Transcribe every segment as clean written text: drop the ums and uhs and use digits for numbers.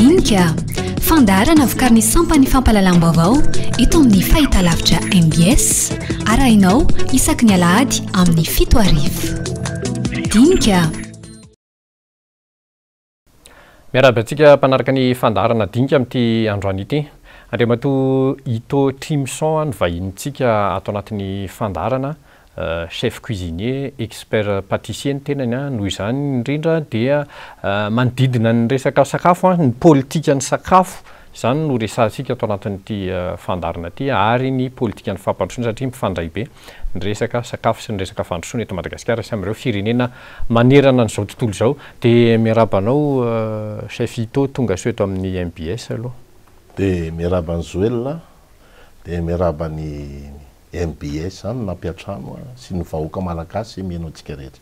Dinika, fandaharana vokarin'ny sampan'ny fampahalalam-baovao eto amin'ny fahitalavitra mbs, arahinao isaky ny alahady amin'ny 7 hariva. Dinika. Miarahaba antsika mpanaraka ny fandaharana Dinika amin'ity androany ity. Andriamatoa Ito Trimson no vahinintsika ato anatin'ny fandaharana, chef cuisinier, expert pâtissier ny tenany, noho izany indrindra dia manodidina ny resaka sakafo, ny politikan'ny sakafo izany no resahantsika ato anatin'ity fandaharana ity ary ny politikan'ny fampandrosoana satria mifandray be ny resaka sakafo sy ny resaka fandrosoana eto Madagasikara sy amin'ireo firenena manerana an'izao tontolo izao. Dia miarahaba anao chef Ito tonga soa eto amin'ny mbs aloha. Dia miarahaba an'i Zoelina, dia miarahaba ny mbs zany nampiantrano sy ny vahoaka malagasy mihaino antsika rehetra.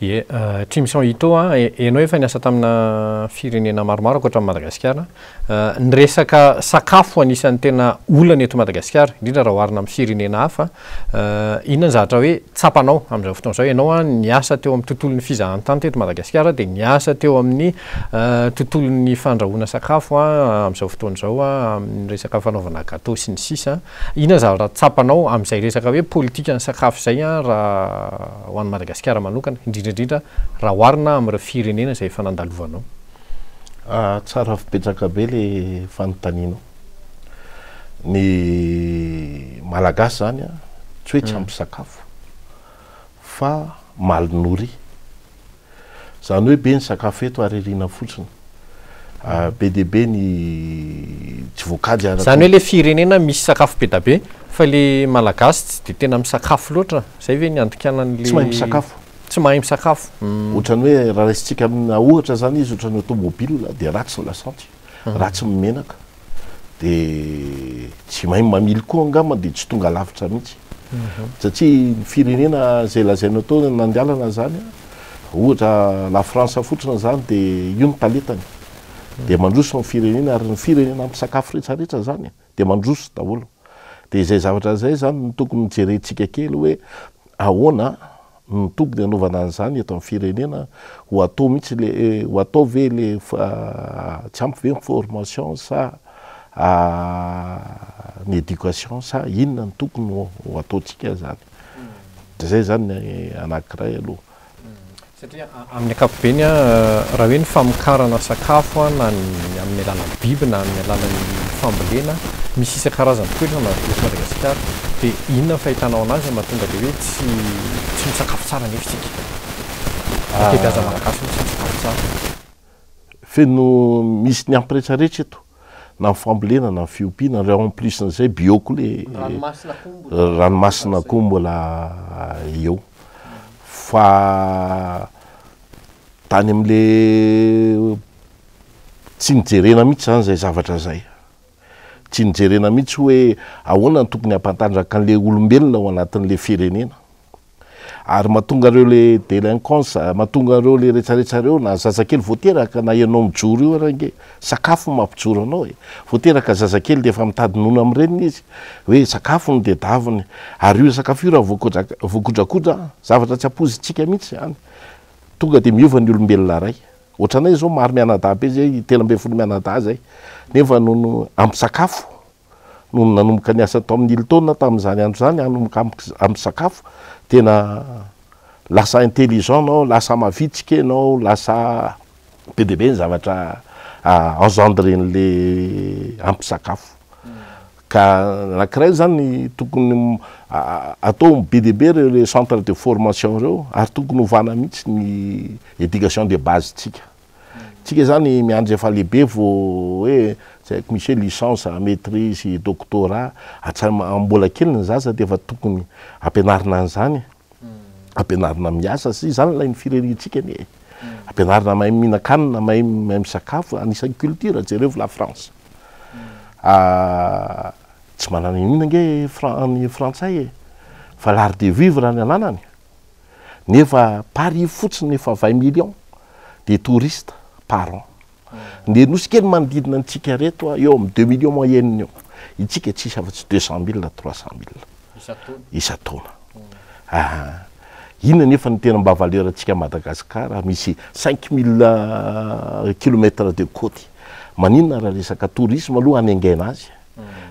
Ie, Trimson Ito a, ianao efa niasa tamina firenena maromaro ankoatra an'i Madagasikara. Ny resaka sakafo anisan'ny tena olana eto Madagasikara, indrindra raha oharina amin'ny firenena hafa. Inona ny zavatra hoe tsapanao amin'izao fotoana izao? Ianao niasa teo amin'ny tontolon'ny fizahantany teto Madagasikara, dia niasa teo amin'ny tontolon'ny fandrahoana sakafo amin'izao fotoana izao, amin'ny resaka fanaovana gâteau sy ny sisa. Inona ny zavatra tsapanao amin'izay resaka hoe politikan'ny sakafo izay raha ho an'i Madagasikara manokana, indrindra indrindra raha oharina amin'ireo firenena izay efa nandalovanao? Tsara betsaka be le fanontanianao. Ny Malagasy zany an, tsy hoe tsy ampy sakafo fa mal nourri. Zany hoe be ny sakafo eto ary ariana fotsiny. Be dia be ny tsy voakajy ara. Zany hoe le firenena misy sakafo be da be fa le Malagasy tsy de tena misakafo loatra, zay ve ny andikanan'le. Tsy mahay misakafo. Tsy mahay misakafo. Ohatran'ny hoe raha raisintsika amina ohatra zany izy ohatran'ny automobile dia ratsy ny lasantsy, ratsy ny menaka. Dia tsy mahay mamily koa angamba dia tsy tonga lavitra mihitsy. Satria ny firenena izay lazainao teo nandehanana izany, ohatra la France fotsiny izany dia io ny talentany. Dia mandroso ny firenena ary ny firenena ampy sakafo rehetra rehetra izany dia mandroso daholo. Dia izay zavatra izay izany no tokony jerentsika kely hoe ahoana no tokony hanaovana an'izany eto amin'ny firenena, ho atao mihitsy le, ho atao ve le tsy ampy ve ny formation sa ny éducation sa inona no tokony ho ataontsika zany, de zay zany ny anankiray aloha. Satria amin'ny ankapobeny raha hoe ny famokarana sakafo na ny amin'ny alalan'ny biby na amin'ny alalan'ny fambolena, misy isan-karazany tokoa eto Madagasikara. Dia inona ny fahitanao an'azy mahatonga ilay hoe tsy tsy misakafo tsara nefa isika? Ny ankabeazan'ny Malagasy moa tsy misakafo tsara. Feno misy ny ampy retraretra eto, na ny fambolena na ny fiompiana, ary en plus n'izay bio koa le ranomasina koa mbola eo. Fa tany amin'le tsy nijerena mihitsy zany zay zavatra zay. Tsy nijerena mihitsy hoe ahoana no tokony hampantanjaka an'le olombelona ao anatin'le firenena. Ary mahatonga ireo le délinquance, mahatonga ireo le retsaretsa ireo na zazakely vao teraka na ianao mijoro io ary ange sakafo no mampijoro anao e. Vao teraka zazakely dia efa mitady nono amin'ny reniny izy, hoe sakafo no tedaviny. Ary io sakafo io raha voakojakoja, zavatra tsy ampoizintsika mihitsy izany. Tonga dia miova ny olombelona iray. Ohatranay izao maro mianadahy be izay, 13 mianadahy izay, nefa nono ampy sakafo, nony nanomboka niasa tao amin'ny Hilton tamin'izany andro izany, hanomboka ampy sakafo, tena lasa intelligent anao, lasa mavitrika ianao, lasa be dia be ny zavatra engendrer-n'le ampy sakafo. Ka anankiray zany tokony atao be dia be ireo le centre de formation ireo ary tokony ovana mihitsy ny éducation de base tsika. Tsika zany miandry efa lehibe vao hoe tsy haiko misy hoe licence, maitrise, doctorat, hatramin'ny mbola kely ny zaza dia efa tokony ampianarina an'izany. Ampianarina miasa sy izany ilay ny firenentsika anie e. Ampianarina mahay mihinan-kanina, mahay mahay misakafo, anisan'ny culture, jereo la France. Tsy manana inona ange Fran- ny frantsay e, fa l'art de vivre ny ananany. Nefa Paris fotsiny efa 20 millions de touristes par an. Ny nosy kely manodidina antsika reto eo amin'ny 2 millions moyenne eo. Itsika tsisy afa-tsy 200 mille na 300 mille isan-taona. Aha. Inona nefa ny tena mba valeur antsika Madagascar misy 5000 kilomètres de côte. Maninona raha resaka tourisme aloha hanengaina azy?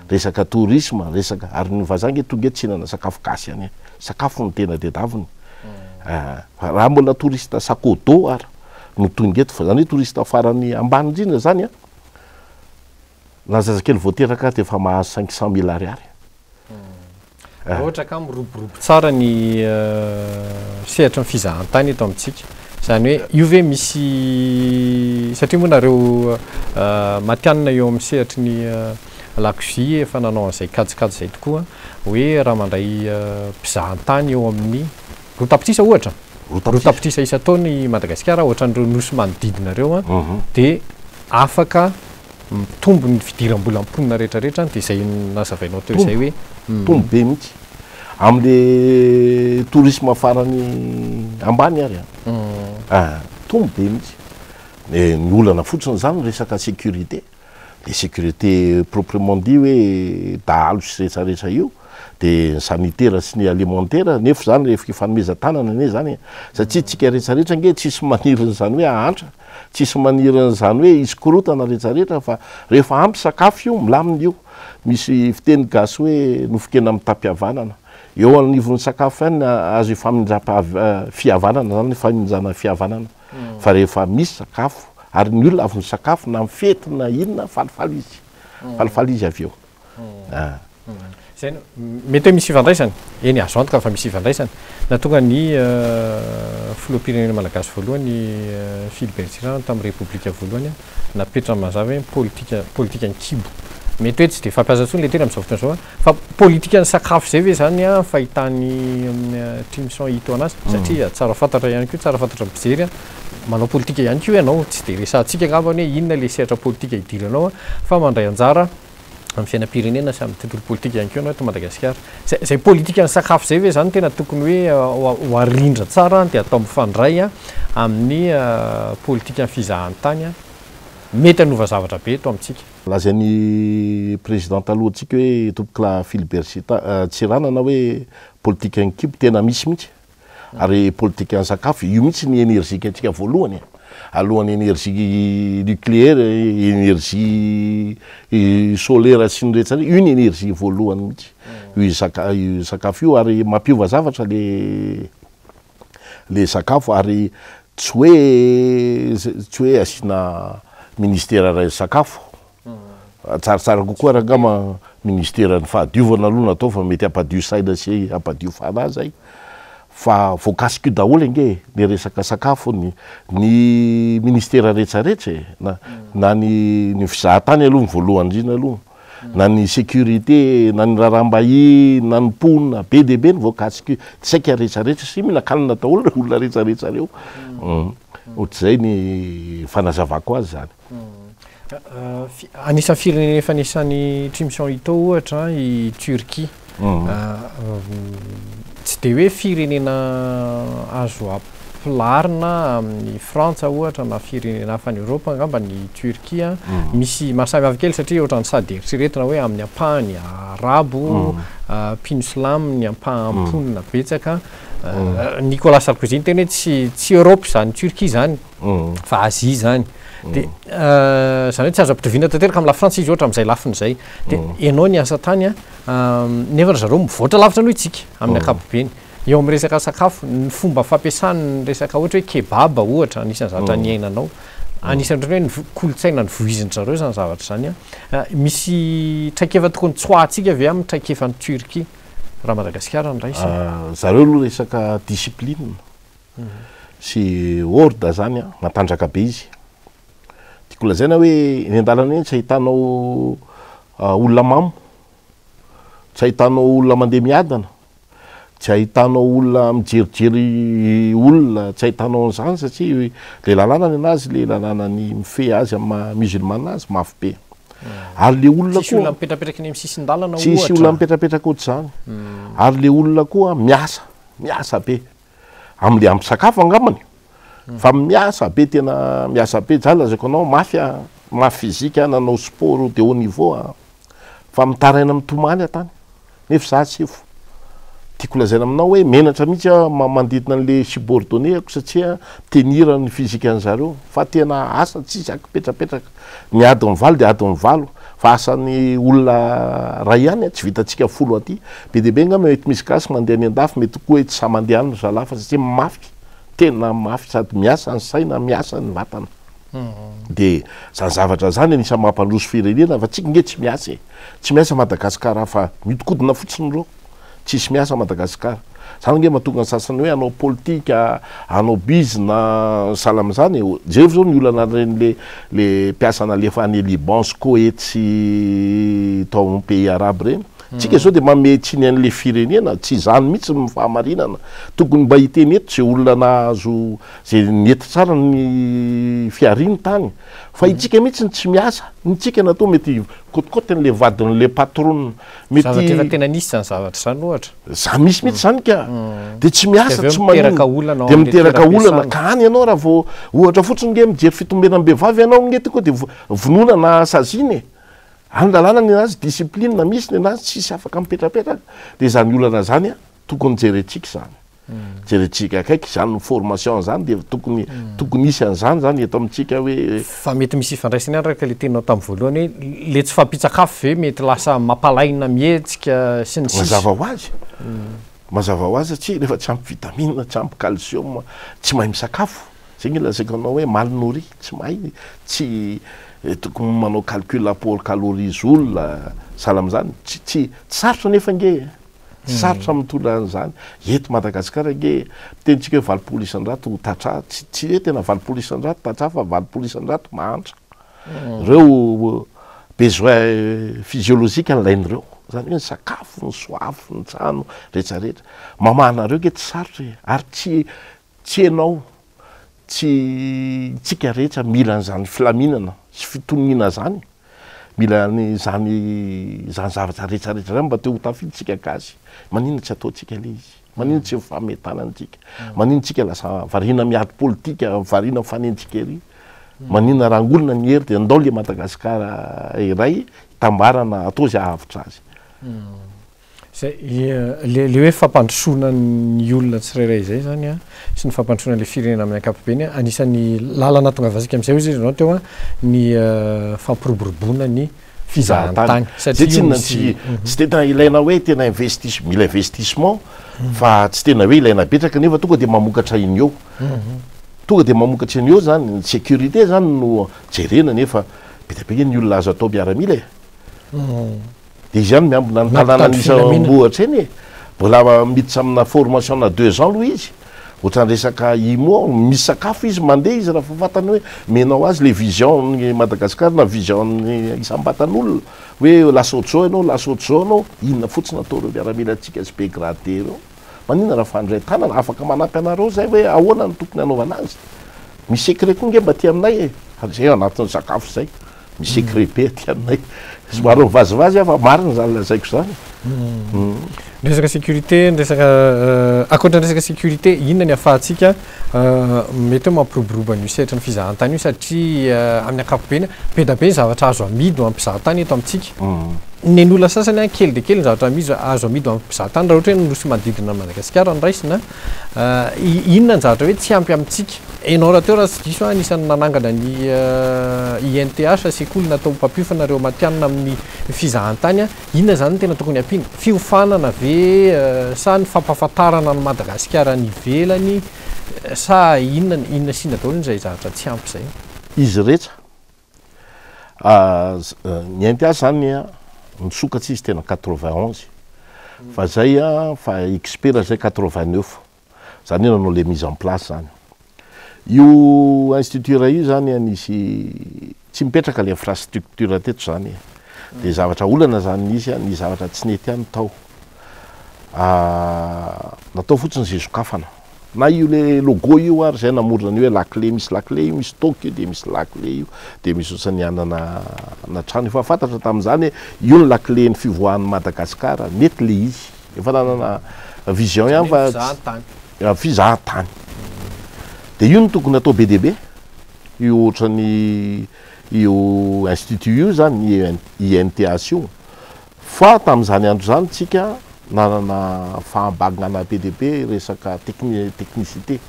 Resaka tourisme, resaka, ary ny vazaha ange tonga eto tsy hihinana sakafo gasy ihany e. Sakafo no tena tedaviny. Fa raha mbola touriste sac au dos ara no tonga eto, fa zany hoe touriste farany ambany indrindra zany an, na zazakely vao teraka ary dia efa mahazo 500 mille ariary. Raha ohatra ka miroborobo tsara ny sehatry ny fizahantany eto amintsika, izany hoe io ve misy, satria moa nareo matihanina eo amin'ny sehatry ny lakozia efa nanao an'izay kajikajy izay tokoa, hoe raha mandray mpizahantany eo amin'ny 2 tapitrisa ohatra, 2 tapitrisa isan-taona i Madagasikara ohatran'ireo nosy manodidina ireo dia afaka mitombo ny fidiram-bolan'ny mponina rehetra rehetra dia izay nazavainao teo izay hoe. Mitombo be mihitsy. Amin'le tourisme farany ambany ary an. Mitombo be mihitsy. Ny olana fotsiny izany resaka sécurité. Le sécurité proprement dit hoe dahalo sy rehetra rehetra io, dia ny sanitaire sy ny alimentaire, nefa izany rehefa ifanomezan-tanana anie izany e. Satria tsika rehetra rehetra ange tsisy maniry an'izany hoe hahantra. Tsisy maniry an'izany hoe hisy korontana rehetrarehetra fa rehefa ampy sakafo io, milamina io. Misy fiteny gasy hoe nofon-kena mitam-pihavanana. Eo anivon'ny sakafo ihany azo ifamindram-pahav- fihavanana zany, ifamindrana fihavanana. Fa rehefa misy sakafo, ary ny olona avy misakafo na mifety na inona, falifaly izy. Falifaly izy avy eo. Ah. Zay no, mety hoe misy ifandraisany, eny azo antoka fa misy ifandraisany. Nahatonga ny filoham-pirenena malagasy voalohany Philibert Tsiranana tamin'ny Repoblika voalohany napetrany mazava hoe politika, politikan'ny kibo. Mety hoe tsy dia fampiasa intsony ilay teny amin'izao fotoana izao fa politikan'ny sakafo izay ve izany fahitan'i Trimson Ito anazy? Satria tsara fantatra ihany koa, tsara fantatra ny mpijery, manao politika ihany koa ianao, tsy dia resahantsika angambany hoe inona ilay sehatra politika idiranao fa mandray anjara amin'ny fiainam-pirenena sy amin'ny tontolo politika ihany koa ianao eto Madagasikara. Izay, izay politikan'ny sakafo izay ve izany tena tokony hoe ho arindra tsara dia atao mifandray amin'ny politikan'ny fizahantany mety hanova zavatra be eto amintsika? Lazain'ny président talohantsika hoe Tompokolahy Philibert Tsiranana hoe politikan'ny kibo, tena misy mihitsy. Ary politikan'ny sakafo, io mihitsy ny énergie antsika voalohany e. Alohan'ny énergie nucléaire, énergie solaire sy ny rehetra rehetra, io ny énergie voalohany mihitsy. Io saka- io sakafo io ary mampiova zavatra le le sakafo ary tsy hoe tsy hoe asiana ministera iray sakafo. Tsaratsara kokoa ary angamba ministeran'ny fahadiovana aloha no atao fa mety hampadio saina sy hampadio fanahy zay. Fa voakasik'io daholo ange e, ny resaka sakafo, ny ny ministera rehetrarehetra e, na na ny ny fizahan-tany aloha ny voalohany indrindra aloha, na ny sécurité, na ny raharaham-bahiny, na ny mponina, be dia be ny voakasik'io, saika rehetrarehetra sy mihinan-kanina daholo ireo olona rehetrarehetra ireo. Ohatr'izay ny fanazavako azy zany. Anisan'ny firenena efa niasan'i Trimson Ito ohatra i Turquie. Tsy dia hoe firenena azo ampilarina amin'i Frantsa ohatra na firenena hafa any Eoropa angamba ny Turquie. Misy mahasamihafa kely satria ohatran'ny sady eritreretina hoe amin'ny ampahany arabo, mpino silamo ny ampaham-ponina betsaka. Nicolas Sarkozy niteny hoe tsy tsy Europe izany Turquie izany. fa Asie izany. Dia izany hoe tsy azo ampitoviana tanteraka amin'i Lafrantsa izy ohatra amin'izay lafiny izay. Dia ianao niasa tany an, nefa ry zareo mivoatra lavitra noho isika amin'ny ankapobeny. Eo amin'ny resaka sakafo, ny fomba fampiasany ny resaka ohatra hoe kebab ohatra, anisan'ny zavatra niainanao. Anisan'ny ohatran'ny hoe ny kolontsaina nivoizin-dry zareo izany zavatra izany an. Misy traikefa tokony tsoahantsika ve amin'ny traikefan'i Turquie raha Madagasikara no raisina? Zareo aloha resaka discipline. sy horde zany an, matanjaka be izy. Tiako lazaina hoe eny an-dalana eny tsy ahitanao olona mamo, tsy ahitanao olona mandeha miadana, tsy ahitanao olona mijerijery olona, tsy ahitanao an'izany satria le lalàna ny anazy, le lalàna ny mifehy azy amin'ny maha musulmana azy mafy be. Ary le olona Tsisy olona mipetrapetraka eny amin'ny sisin-dalana ohatra. Tsisy olona mipetrapetraka ohatr'izany. Ary le olona koa miasa. Miasa be. Amle ampy sakafo angambany fa miasa be tena miasa be za lazaiko anao mafy a mafy physique a nanao sport de haut niveau a fa mitaraina mitomany aho tany nefa za sefo. Tiako lazaina aminao hoe menatra mihitsy aho manodidina an'le subordonné-ako satria tenir ny physique an'zareo fa tena asa tsisy ankipetrapetraka. Ny adiny valo dia adiny valo fa asan'ny olona ray ihany tsy vitantsika folo aty. Be dia be angamba mety misy gasy mandeha any andafy mety koa hoe tsy sahy mandeha any ry zalahy fa satria mafy, tena mafy sady miasa ny saina, miasa ny vatana. De zany zavatra zany anisan'ny mampandroso firenena fa tsika nge tsy miasa e, tsy miasa Madagascar fa miodikodina fotsiny reo, tsisy miasa Madagascar, zany nge mahatonga ny sasany hoe hanao politika, hanao bizina sahala amizany e, jerevo zao ny olana reny le le mpiasa nalefa any Liban sy Koety sy tao amin'ny pays arabe reny, tsika zao de manome tsiny an'le firenena, tsy zany mihitsy ny fahamarinana, tokony mba hiteny eto ze olona nahazo Zay nety tsara ny fihariany tany fa itsika mihitsy no tsy miasa, ny tsika natao mety kôtikôtiny le vadin'le patron mety. Zavatra efa tena nisy zany zavatra zany ohatra. Za misy mihitsy zany ka, de tsy miasa tsy maninona, de miteraka olana ka any ianao raha vao ohatra fotsiny nge mijery fitombenam-behivavy ianao nge tonga de vonoina na saziana e, any lalàna ny anazy discipline misy ny anazy tsisy afaka mipetrapetraka, de zany olana zany an tokony jerentsika zany. Jerentsika akaiky izany formation izany dia tokony tokony hisy an'izany zany eto amintsika hoe. Fa mety misy ifandraisany ihany araka ilay teninao tamin'ny voalohany hoe le tsy fahampian-tsakafo ve mety lasa mampalaina mihetsika sy ny sisa. Mazava ho azy, mazava ho azy satria rehefa tsy ampy vitamine, tsy ampy calcium, tsy mahay misakafo, zay nge lazaiko anao hoe mal nourri, tsy mahay, tsy tokony manao calcul apport calories olona sahala amin'izany, tsy tsy sarotra anefa nge e. Tsy sarotra mitondra an'izany. Eto Madagasikara ange, mitenitsika hoe 80% tantsaha, tsy tsy hoe tena 80% tantsaha fa 80% mahantra. Ireo besoin physiologique ilain'ireo. Izany hoe ny sakafo, ny soafo, ny trano, rehetra rehetra. Mamaha anareo ange tsy sarotra e. Ary tsy tsy ianao, tsy tsika rehetra mila an'izany filaminana sy fitoniana izany. Mila an'izany izany zavatra rehetra rehetra izany mba te ho tafiditra isika gasy. Maninona tsy ataontsika ilay izy? Maninona tsy mifamehy-tanana isika? Maninona isika lasa variana miady politika, variana mifanenjika ery? Maninona raha angolina ny hery dia ndao ilay Madagasikara iray hitambarana atao izay hahavitra azy. Zay, le le hoe fampandrosoana ny olona tsirairay izay zany an, sy ny fampandrosoana le firenena amin'ny ankapobeny an, anisan'ny lalana ahatongavantsika amin'izay hoy izy ianao teo an, ny fampiroboroboana ny fizahantany Zay satria io tsinona tsy misy tsy tena ilaina hoe tena investis- mila investissement fa tsy tena hoe ilaina betsaka nefa tonga de mamokatra iny eo. Tonga de mamokatra iny eo zany, ny sécurité zany no jerena nefa be dia be nge ny olona azo atao miaramila e. Dia izy ihany miambina ny tanàna Mampitandro filaminana. isam-bohitra eny e. Mbola miditra amina formation na deux ans aloha izy. Ohatran'ny resaka IMO, misy sakafo izy, mandeha izy raha vao fantany hoe omenao azy le vision ny Madagascar na vision ny isam-batan'olona hoe lasa ohatr'izao ianao, lasa ohatr'izao ianao. Inona fotsiny ataon'ireo miaramilantsika sy be gradé ireo? Maninona raha fandray tanana? Afaka manampy anareo zay hoe ahoana no tokony hanaovana azy. Misy secret koa nge mba aty aminay e. Ary zay ao anatin'ny sakafo zay. Misy secret be aty aminay. Somary mivazivazy aho fa marina izany lazaiko izany. Ny resaka sécurité, ny resaka ankoatra ny resaka sécurité, inona ny ahafahantsika mety hoe mampiroborobo an'io sehatry ny fizahantany io satria amin'ny ankapobeny be dia be ny zavatra azo amidy ho an'ny mpizahatany eto amintsika. Ny an'olona sasany an, kely dia kely ny zavatra amidy azo amidy ho an'ny mpizahatany raha ohatra hoe ny nosy manodidina an'i Madagasikara no raisina. Inona ny zavatra hoe tsy ampy amintsika? Ianao rahateo raha tsy diso aho anisan'ny nanangana ny INTH, sekoly natao ho mpampiofana ireo matihanina amin'ny fizahantany. Inona izany no tena tokony hampiana? Fiofanana ve sa ny fampahafantarana an'i Madagasikara any ivelany sa inona inona sy inona daholo izay zavatra tsy ampy izay? Izy rehetra. Ny INTH izany nisokatra izy tena 91 fa zay fa expert zay 89. Zany hoe nanao le mise en place zany. Io institut iray io zany nisy tsy mipetraka le infrastructure teto zany e. De zavatra olana zany nisy an, nisy zavatra tsy nety ihany tao. Natao fotsiny ze sokafana. Na io le logo io ary zay namorona an'io hoe la clé, misy la clé io, misy toaka io de misy la clé io, de misy ohatran'ny anana na trano. Efa fantatra tamin'izany hoe io ny la clé ny fivoahan'i Madagasikara, nety le izy. Efa nanana vision ihany fa Fizahantany. Fizahantany. Dia io no tokony atao be dia be. Io ohatran'ny io institut io zany, INTH io. Fa tamin'izany andro izany tsika Nanana fahabangana be dia be resaka technicité,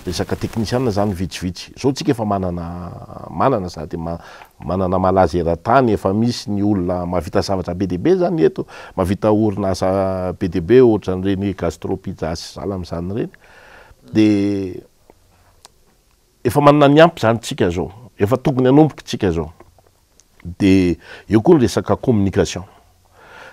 resaka teknisiana zany vitsivitsy. Zao tsika efa manana manana sady manana malaza eran-tany, efa misy ny olona mahavita zavatra be dia be zany eto, mahavita orinasa be dia be ohatran'ireny gastro pizza sy sahala amin'izany ireny. Dia efa manana ny ampy zany tsika zao, efa tokony hanomboka tsika zao. De eo koa ny resaka communication,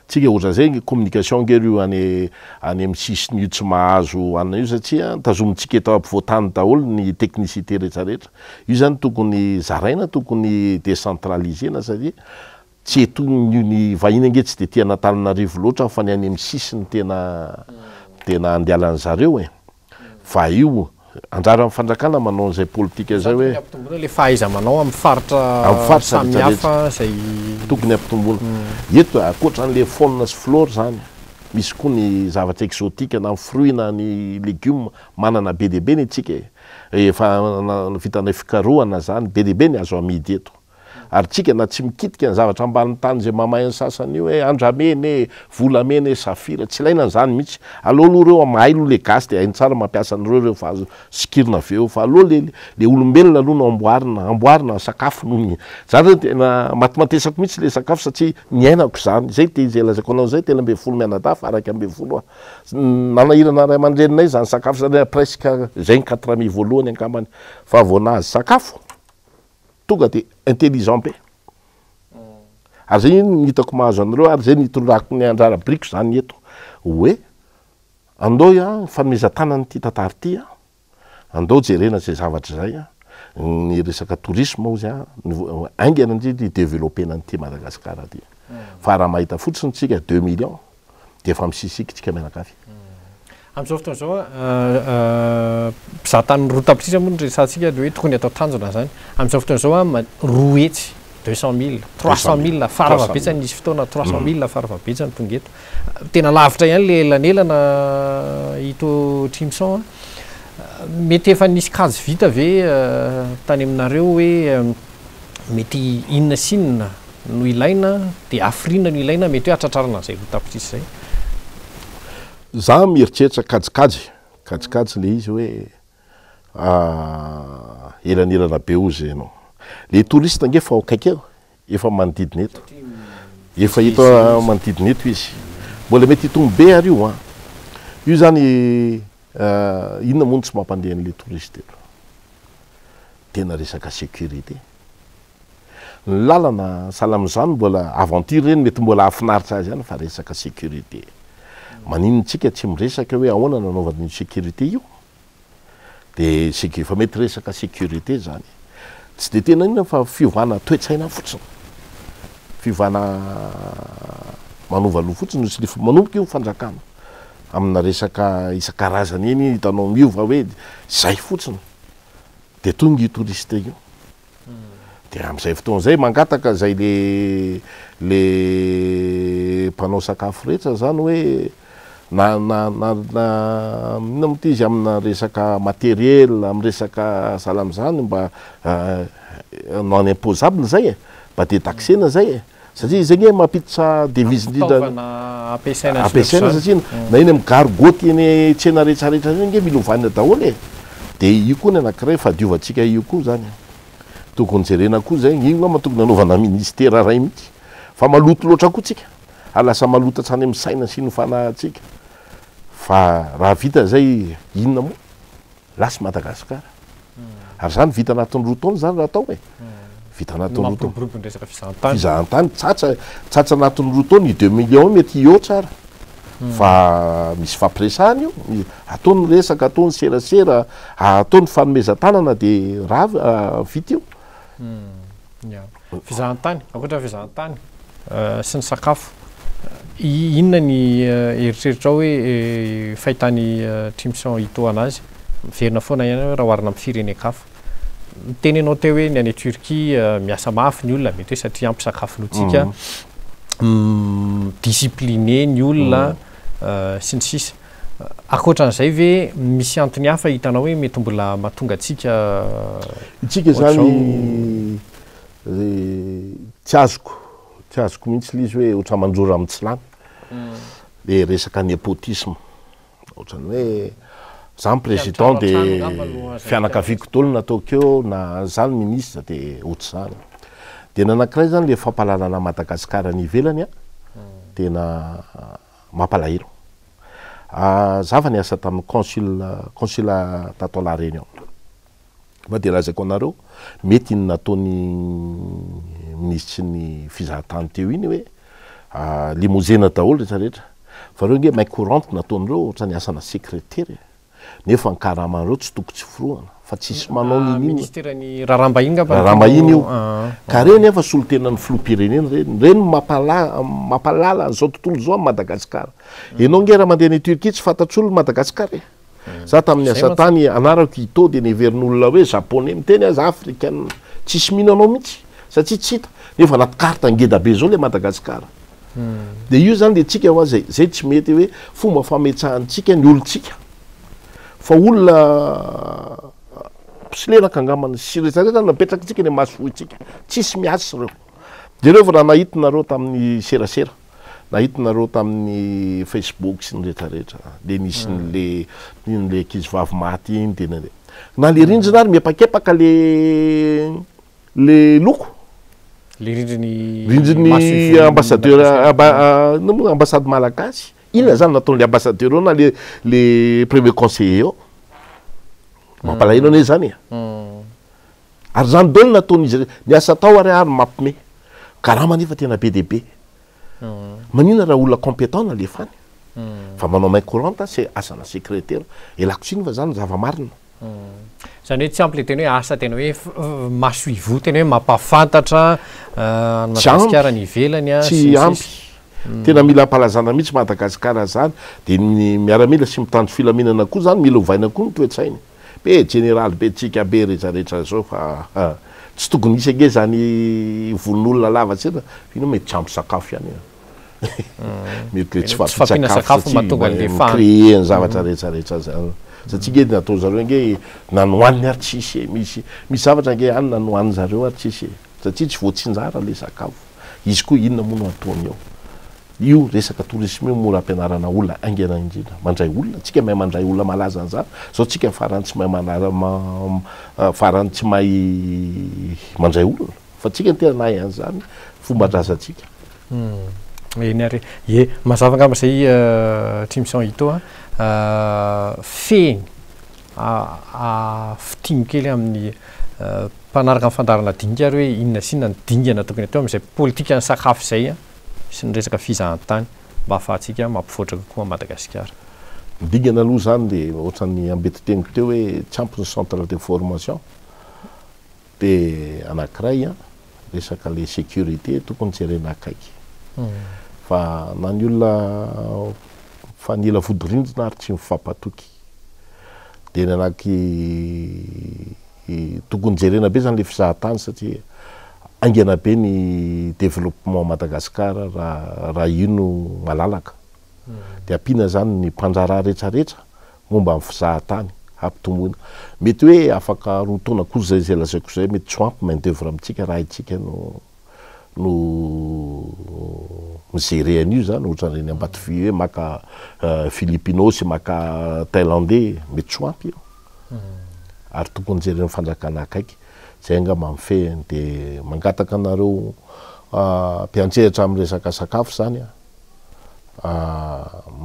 tsika ohatran'izay ny communication ange ry any any amin'ny sisiny io tsy mahazo anona io satria tazomintsika eto ampovoantany daholo ny technicité rehetra rehetra, io zany tokony zaraina, tokony decentraliser-na satria tsy eto ny ny vahiny ange tsy de tia an'Antananarivo loatra fa ny any amin'ny sisiny tena tena andehanan'ny zareo e. Fa io anjaran'ny fanjakana manao an'izay politika izay hoe. Tokony hampitomboina ilay fahaiza-manao amin'ny faritra Amin'ny faritra samihafa rehetrarehetra. izay. Tokony hampitomboina. Eto ankoatra an'ilay faune sy flore izany, misy koa ny zavatra exotique na ny fruits na ny legioma, manana be dia be ny antsika e. Efa vitanay fikarohana izany, be dia be ny azo amidy eto. Ary tsika na tsy mikitika ny zavatra ambanin'ny tany izay mamay ny sasany io hoe andramena e, volamena e, safira, tsy ilaina an'izany mihitsy. Aleo aloha ireo mahay aloha le gasy dia hainy tsara mampiasa an'ireo ireo fa azo sikirina avy eo fa aleo le le olombelona aloha no amboarina, amboarina ny sakafo no ny, za zany tena matimatesako mihitsy le sakafo satria niainako izany, izay te izay lazaiko anao izay, 13 mianadahy fa 11 aho, nanahirana ray aman-dreninay izany sakafo izany presque izay ny quatre amis voalohany angambany fa vao nahazo sakafo. Tonga de intelligent be. Ary zay no hitako mahazo an'ireo ary zay no itondrako ny anjara biriko zany eto hoe andao an fanomezan-tanana ity tantara ity an, andao jerena izay zavatra izay an, ny resaka tourisme hozy an, haingana indrindra hi-developper-na an'ity Madagasikara ity. Fa raha mahita fotsiny tsika deux millions dia efa misisiky tsika mianakavy. Amin'izao fotoana izao, mpizahatany 2 tapitrisa moa no resahantsika dia hoe tokony atao tanjona izany. Amin'izao fotoana izao, 200, 200 mille, 300 mille, farafahabetsany nisy fotoana 300 mille farafahabetsany tonga eto. Tena lavitra ihany ilay elanelana ito Trimson a. Mety efa nisy kajy vita ve tany aminareo hoe mety inona sy inona no ilaina dia hafiriana no ilaina mety hoe hatratrarana an'izay 2 tapitrisa izay? Za mieritreritra kajikajy, kajikajy le izy hoe elanelana be ozy enao. Le touriste ange efa ao akaiky eo, efa manodidina eto. Efa eto manodidina eto izy. Mbola mety hitombo be ary io an. Io zany inona moa no tsy mampandeha an'le touriste eto? Tena resaka sécurité. Ny lalana sahala amin'izany mbola aventure ireny mety mbola hahafinaritra azy ihany fa resaka sécurité. Maninona tsika tsy miresaka hoe ahoana no anaovana io sécurité io? De sécu- efa mety resaka sécurité zany. Tsy de tena inona fa fiovana toe-tsaina fotsiny. Fiovana manova loha fotsiny no tsy manomboka io fanjakana amina resaka isan-karazany iny hitanao miova hoe zay fotsiny. De tonga io touriste io. Dia amin'izay fotoana izay mangataka izay le le mpanao sakafo rehetra zany hoe na na na na inona moa ty izy amina resaka matériel, amin'ny resaka sahala amin'izany mba non imposable zay e, mba detaxena zay e, satria izay nge mampiditra devise indrindra Fitaovana ampiasaina sy ampiasaina ohatr'izany. satria na eny amin'ny gargoty eny tsena rehetra rehetra eny nge mila ovaina daholo e, dia io koa ny anankiray fahadiovantsika io koa zany. Tokony jerena koa zay, io angamba tokony anaovana ministera ray mihitsy fa maloto loatra koa tsika ary lasa maloto hatrany amin'ny saina sy ny fanahintsika fa raha vita zay inona moa? Lasa Madagascar ary zany vita anatin'ny 2 taona zany raha atao e, vita anatin'ny 2 taona. Mampiroborobo ny resaka fizahantany. Fizahantany, tsatsa, tsatsa anatin'ny 2 taona io deux millions io mety hihoatra ary. Fa misy fampiresahana io, atao ny resaka, atao ny serasera, atao ny fanomezan-tanana dia rava, vita io. Ya. Fizahantany, ankoatra ny fizahantany sy ny sakafo, inona ny eritreritrao hoe fahitan'i Trimson Ito anazy? Miverina foana ihany hoe raha oharina amin'ny firenen-kafa. Niteny ianao teo hoe ny any Turquie miasa mafy ny olona, mety hoe satria ampy sakafo lotsika, discipliné ny olona sy ny sisa. Ankoatran'izay ve misy antony hafa hitanao hoe mety mbola mahatonga antsika Itsika zany tsy azoko, tsy azoko mihitsy ilay izy hoe ohatran'ny mandrora mitsilany. Le resaka népotisme, ohatran'ny hoe za ny président de fianakaviako daholo no ataoko eo na za ny ministre de ohatr'izany. De ny anankiray zany le fampahalalana Madagasikara any ivelany an, tena mampalahelo. Za efa niasa tamin'ny consul, consulat tato La Réunion. Fa dia lazaiko anareo, mety iny nataon'ny minisitry ny fizahatany teo iny hoe limozena daholo rehetra rehetra. Fa reo nge main courante nataon'ireo ohatran'ny asana secrétaire e. Nefa ny karaman'ireo tsy toko tsy forohana fa tsisy manao n'inon'inona. Ministeran'ny raharaham-bahiny ngamba no Raharaham-bahiny io. Ka reny efa solontenan'ny filoham-pirenena ireny. Ireny no mampalala an'izao tontolo izao an'i Madagasikara. Ianao nge raha mandeha any Turquie tsy fantatr'olona Madagasikara e. Za tamin'ny asa tany anarako Ito dia neverin'olona hoe japonais miteny aho za africaine tsisy mino anao mihitsy satria tsy hita nefa anaty carte ngeda be zao le Madagascar de io zany le tsika hoa zay zay tsy mety hoe fomba fametsahantsika ny olontsika fa olona mpisolelaka angambany sy rehetra rehetra napetrakintsika ny masofohintsika tsisy miasa ireo jereo fa raha nahita nareo tamin'ny serasera Nahita nareo tamin'ny Facebook sy ny rehetra rehetra le nisy an'le iny le ankizy vavy maty iny de na na le rindrina ary miepakepaka le le loko. Le rindrin'ny Rindrin'ny ambassadeur inona moa ambassade malagasy. Inona zany nataon'le ambassadeur eo na le le premier conseiller eo? Mampalahelo anie zany e. Ary zany daholo nataon'izy ireo. Ny asa atao ary ary mampime. Karama nefa tena be dia be. Maninona raha olona compétent no alefa any? Fa manao main courante se asana secrétaire. Ialako tsiny fa zany zava-marina. Zany hoe tsy ampy le tena hoe asa tena hoe maso ivoho tena hoe mampahafantatra an'i Madagasikara any ivelany sy ny sisa. Tsy ampy. Tena mila ampalazana mihitsy Madagasikara zany. Dia ny miaramila sy mitandro filaminana koa zany mila ovaina koa ny toe-tsainy. Be jeneraly be tsika be rehetra rehetra zao fa tsy tokony hisy ange zany vononolona lava tsena fa ino mety tsy ampy sakafo ihany e mety le tsy fahampian-tsakafo satria mahatonga an'le mi-créer ny zavatra rehetra rehetra zany satria nge natao zareo nge na nohaniny ary tsisy e misy misy zavatra nge any na nohanin zareo ary tsisy e satria tsy voatsinjara le sakafo izy koa inona moa no ataony eo Io resaka tourisme io mora ampianarana olona haingana indrindra. Mandray olona, tsika mahay mandray olona malaza an'izany, zao tsika farany tsy mahay manala farany tsy mahay mandray olona, fa tsika no tena nahay an'izany fomban-drazantsika. Eny ary e. Ie, mazava angamba izay Trimson Ito a. Fehiny, fitino kely amin'ny mpanaraka ny fandaharana dinika ary hoe inona sy inona ny dingana tokony atao amin'izay politikan'ny sakafo izay an. sy ny resaka fizahantany mba ahafahantsika mampivoatra kokoa an'i Madagasikara. Ny dingana aloha izany dia ohatran'ny ambetiteniko teo hoe tsy ampy ny centre de formation dia anankiray an, resaka le sécurité tokony jerena akaiky fa na ny olona mifanila vodirindrina ary tsy mifampatoky dia ny anaky Tokony jerena be zany le fizahatany satria haingana be ny développement Madagascar raha raha io no malalaka. De ampiana zany ny mpandraharaha retraretra momba ny fizahatany hampitomboina. Mety hoe afaka roa taona koa zay zay lazaiko zay mety tsy ho ampy main d'oeuvre amintsika raha haintsika no no mi-gerer an'io zany ohatran'ireny Ambatovy hoe maka Filipino sy maka Thaïlandais mety tsy ho ampy io. Ary tokony jeren'ny fanjakana akaiky. Zay angamba ny fehiny. De mangataka anareo mpiantsehatra amin'ny resaka sakafo zany an,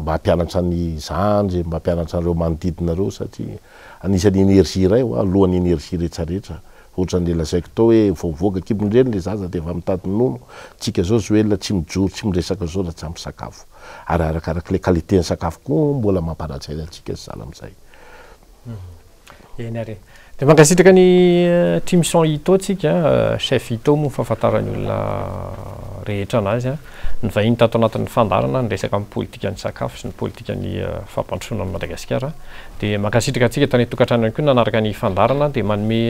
mba hampianatra ny zandry, mba hampianatra an'ireo manodidina ireo satria anisan'ny énergie iray hoa, alohan'ny énergie retraretra. Ohatran'le lazaiko tao hoe vao mivoaka kibon'ireny le zaza de efa mitady nono, tsika zao zoelina tsy mijoro tsy miresaka zao raha tsy ampy sakafo. Ary arakarak'le qualité ny sakafo koa mbola mampanan-tsaina antsika sahala amin'izay. Eny ary e. Dia mankasitraka an'i Timson Ito tsika, chef Ito moa ny fahafantaran'ny olona rehetra anazy. Nivahiny tato anatin'ny fandaharana niresaka amin'ny politikan'ny sakafo sy ny politikan'ny fampandrosoana an'i Madagasikara. Dia mankasitraka antsika tany an-tokantrano ihany koa nanaraka ny fandaharana dia manome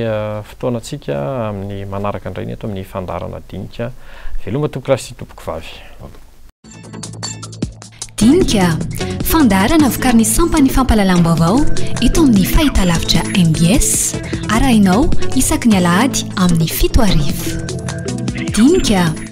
fotoana antsika amin'ny manaraka indray ny eto amin'ny fandaharana dinika. Veloma tompokolahy sy tompokovavy. Dinika, fandaharana vokarin'ny sampan'ny fampahalalam-baovao eto amin'ny fahitalavitra mbs, arahinao isaky ny alahady amin'ny 7 hariva. Dinika.